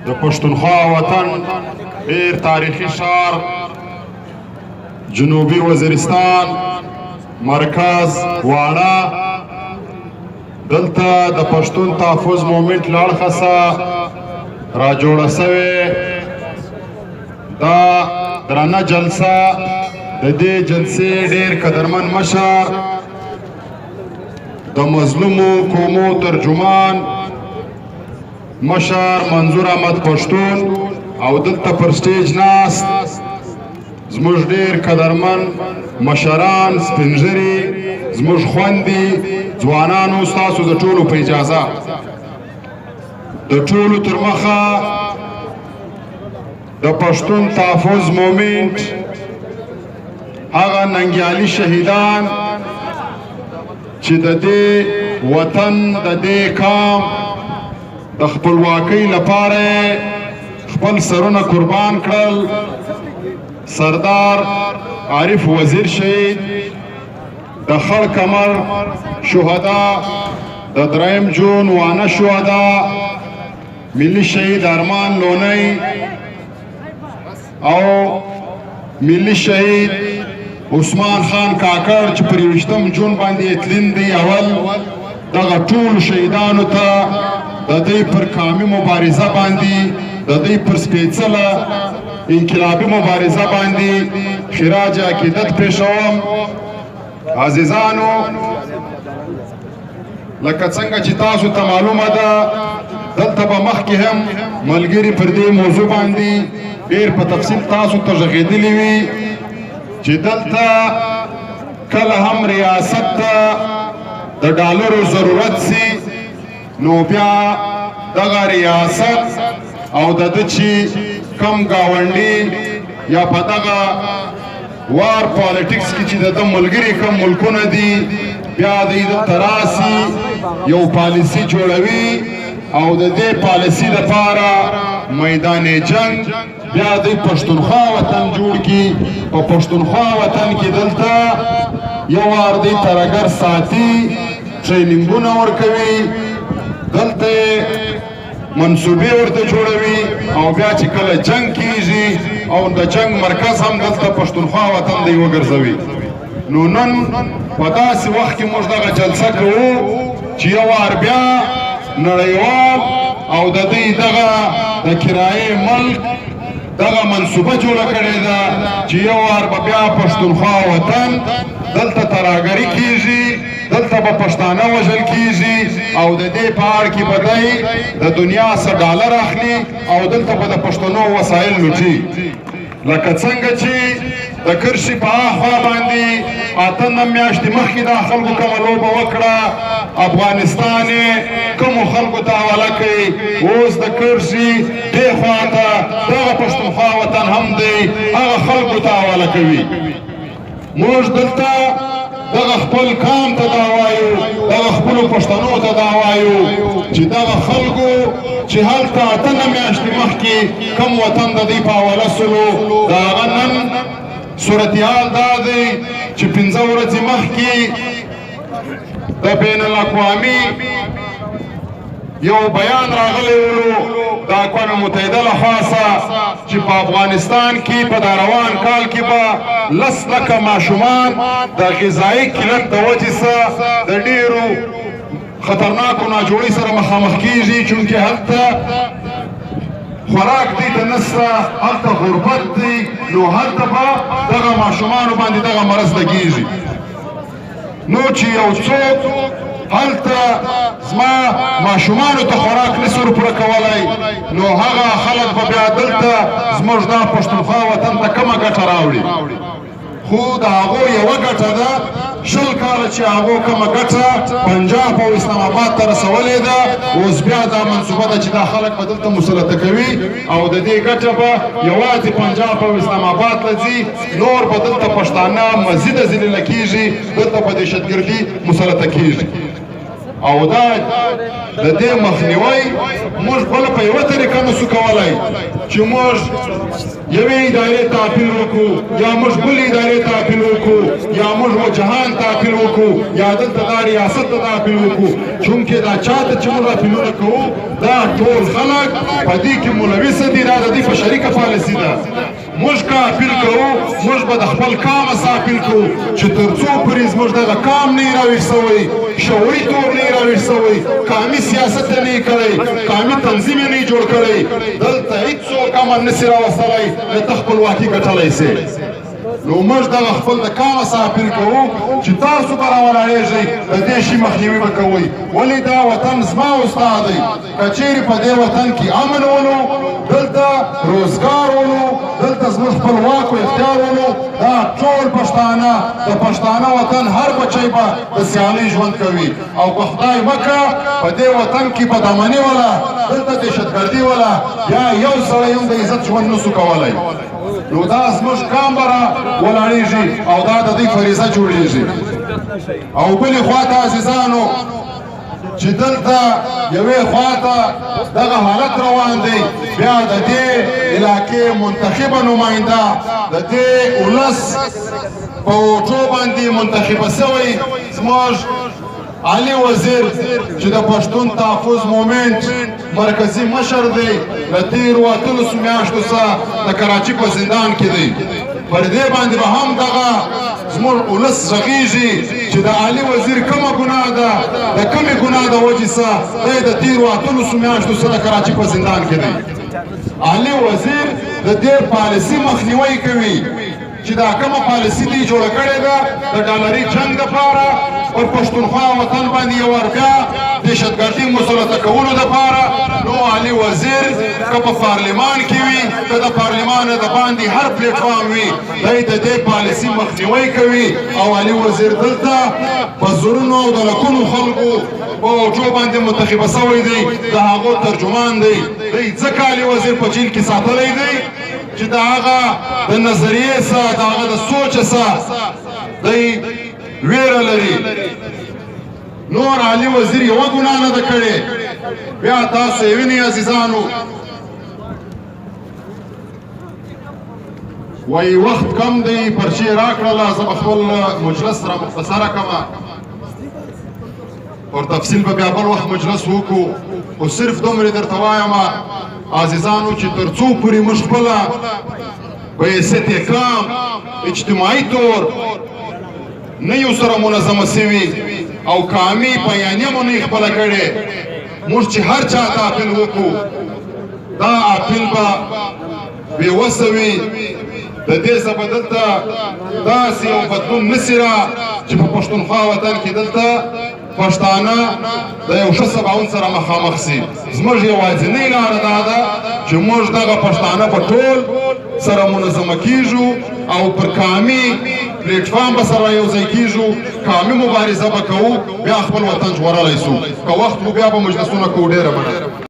د پښتونخوا وطن ډیر تاریخي ښار، جنوبي وزیرستان، مرکز واڼه، دلته د پښتون تحفظ مومنټ له اړخه را جوړه شوې دا درنه جلسه. د دې جلسې ډیر قدرمن مشر، د مظلومو قومو ترجمان مشر منظور احمد پښتون، او دلته پر سټیج ناست زموږ ډیر قدرمن مشران، سپینږیري، زموږ خوندي، ځوانانو، ستاسو د ټولو په اجازه د ټولو تر مخه د پښتون تحفظ مومنټ هغه ننګیالي شهیدان چې د دې وطن، د دې قام د خپلواکۍ لپاره خپل سرونه قربان کړل، سردار عارف وزیر شهید، د خړ کمر شهدا، د دریم جون وانه شهدا، ملي شهید ارمان لونی او ملي شهید عثمان خان کاکړ چې پر 21 جون باندې تلین دی اول، دغه ټول شهیدانو ته د دې پر قامي مبارزه باندې، د دې پر سپېڅله انقلابي مبارزه باندې خراج عقیدت پیشوم. عزیزانو، لکه څنګه چې تاسو ته معلومه ده، دلته به مخکې هم ملګري پر دې موضوع باندې ډېر په تفصیل تاسو ته غږېدلي وي چې دلته کله هم ریاست ته د ډالرو ضرورت سي، نو بیا دغه ریاست او د ده چې کم گاونډي یا په دغه war politics کې چې د ده ملګري کم ملکونه دي، بیا دوی دلته راسي، یو پالیسي جوړوي او د دې پالیسي لپاره میدان جنگ بیا دوی پښتونخوا وطن جوړ کی. په پښتونخوا وطن کې دلته یو وار دوی ترګر ساتي، ټریننګونه ورکوي، دلته منصوبې ورته جوړوي او بیا چې کله جنگ کیږي او د جنگ مرکز هم دلته پښتونخوا وطن دی وګرځوي. نو نن په داسې وخت کې موږ دغه جلسه کوو چې یو وار بیا نړیوال او د دوی دغه د کرایې ملک دغه منصوبه جوړه کړې ده چې یو وار به بیا پښتونخوا وطن دلته تراګري کیږي، دلته به پښتانه وژل کیږي او د دې په اړ کې به دی د دنیا څخه ډالر اخلي او دلته به د پښتنو وسایل لوټي. لکه څنګه چې د کرښې په اخوا باندې 8 میاشتې مخکې دا خلکو کومه لوبه وکړه، افغانستان یې کومو خلکو ته حواله کوي، اوس د کرښې دې خوا ته دغه پښتونخوا وطن هم دی هغه خلکو ته حواله کوي. موږ دلته دغه خپل قام ته دا وایو، دغه خپلو پښتنو ته دا وایو چې دغه خلکو چې هلته 8 میاشتې مخکې کوم وطن د دوی په حواله سولو، د هغه نن صورتحال دا دی چې 5 ورځې مخکې د بین الاقوامي یو بیان راغلی ولو د اقوام متحده لخوا چې په افغانستان کې په دا روان کال کې به 10 لکه ماشومان د غذایي قلت د وجې څخه د ډېرو خطرناکو ناجوړۍ سره مخامخ کیږي، چونکې هلته خوراک دی ته نسته، هلته غربت دی، نو هلته به دغه ماشومانو باندې دغه مرض لګیږي. نو چې یو څوک هلته زما ماشومانو ته خوراک نسي ورپوره کولی، نو هغه خلک به بیا دلته زموږ دا پښتونخوا وطن ته کومه ګټه راوړي؟ خو د هغو یوه ګټه ده، 20 کاله چې هغو کومه ګټه پنجاب او اسلام آباد ته رسولې ده، اوس بیا دا منصوبه ده چې دا خلک به دلته مسلطه کوي او د دې ګټه به یوازې پنجاب او اسلام آباد ته ځي، نور به دلته پښتانه مزیده ذلیله کېږي، دلته به دهشتګردي مسلطه کېږي. او دا د دې مخنیوي موږ بل په یوه طریقه نسو کولای چې موږ یوې ادارې ته اپیل وکړو یا موږ بلې ادارې ته اپیل وکړو یا موږ وجهان ته اپیل وکړو یا دلته دا ریاست ته دا اپیل وکړو، چونکې دا چاته چې موږ اپیلونه کوو دا ټول خلک په دې کې ملوث دي، دا د دوی په شریکه پالیسي ده. موږ که اپیل کوو موږ به د خپل کام څخه اپیل کوو چې تر څو پورې زموږ دغه کام نه راویښ سوی، شعوري تور نه راویښ سوی، قامي سیاست یې نه کړی، قامي تنظیم یې نه جوړ کړی، دلته هیڅوک امن نسي راوستلی، نه ته خپلواکي ګټلی سې. نو موږ دغه خپل د کام څخه اپیل کوو چې تاسو به راولاړېږئ، د دې شي مخنیوي به کوئ. ولې دا وطن زما او ستا دی، که چیرې په دې وطن کې امن ولو، دلته روزګار ولو، دلته زموږ خپل واک او اختیار ولو، دا ټول پښتانه د پښتانه وطن هر بچی به د سیالۍ ژوند کوي. او که خدای مکه په دې وطن کې بدامني ولا، دلته دهشتګردي ولا، یا یو سړی هم د عزت ژوند نسو کولی، نو دا زموږ کام به را ولاړېږي او دا د دوی فریضه جوړېږي. او بلې خواته عزیزانو چې دلته یوې خواته دغه حالت روان دی، بیا د دې علاقې منتخبه نماینده د دې ولس په ووټو باندې منتخبه سوی زموږ علي وزیر چې د پښتون تحفظ مومنټ مرکزي مشر دی، له تېرو 18 میاشتو څخه د کراچي په زندان کې دی. پر دې باندې به هم دغه زموږ ولس غږېږي چې د علي وزیر کومه ګناه ده، د کومې ګناه د وجې څخه دی د تېرو 18 میاشتو څخه د کراچي په زندان کې دی. علي وزیر د دې پالیسي مخنیوی کوي چې دا کومه پالیسي دی جوړه کړې ده د ډالري جنګ دپاره پر پښتونخوا وطن باندې یو وار بیا دهشتګردي مسلطه کولو دپاره. نو علي وزیر که په پارلمان کې وي، که د پارلمان د باندې هر پلیټ فارم وي، دی د دې پالیسي مخنیوی کوي. او علي وزیر دلته په زرونو او د لکونو خلکو په ووټو باندې منتخبه سوی دی، د هغو ترجمان دی. دی ځکه علي وزیر په جیل کې ساتلی دی چې د هغه د نظریې څخه، د هغه د سوچ څخه دی ویره لري. نور علي وزیر یوه ګناه نه ده کړې. بیا تاسو یې وینئ عزیزانو، وایي وخت کم دی، پرچې راکړله، زه به خپل مجلس را مختصره کړم، اور تفصیل به بیا بل وخت مجلس وکړو. خو صرف دومره درته وایم عزیزانو چې تر څو پورې موږ خپله په حیثیت کام اجتماعي طور نه یو سره منظمه سوي او کامي بیانیه مو نه خپله کړې، موږ چې هر چا ته اپیل وکړو دا اپیل به بې وسه وي. د دې څخه دلته داسې یو بدلون نسي را چې په پښتونخوا وطن کې دلته پښتانه د یو ښه سباوون سره مخامخ سي. زموږ یوازینۍ لاره دا ده چې موږ دغه پښتانه په ټول سره منظمه کیږو او پر کامي پلیټ فارم به سره یو ځای کیږو، کامي مبارزه به کوو، بیا خپل وطن ژغورلی سو. که وخت وو بیا به مجلسونه کوو. ډېره مننه.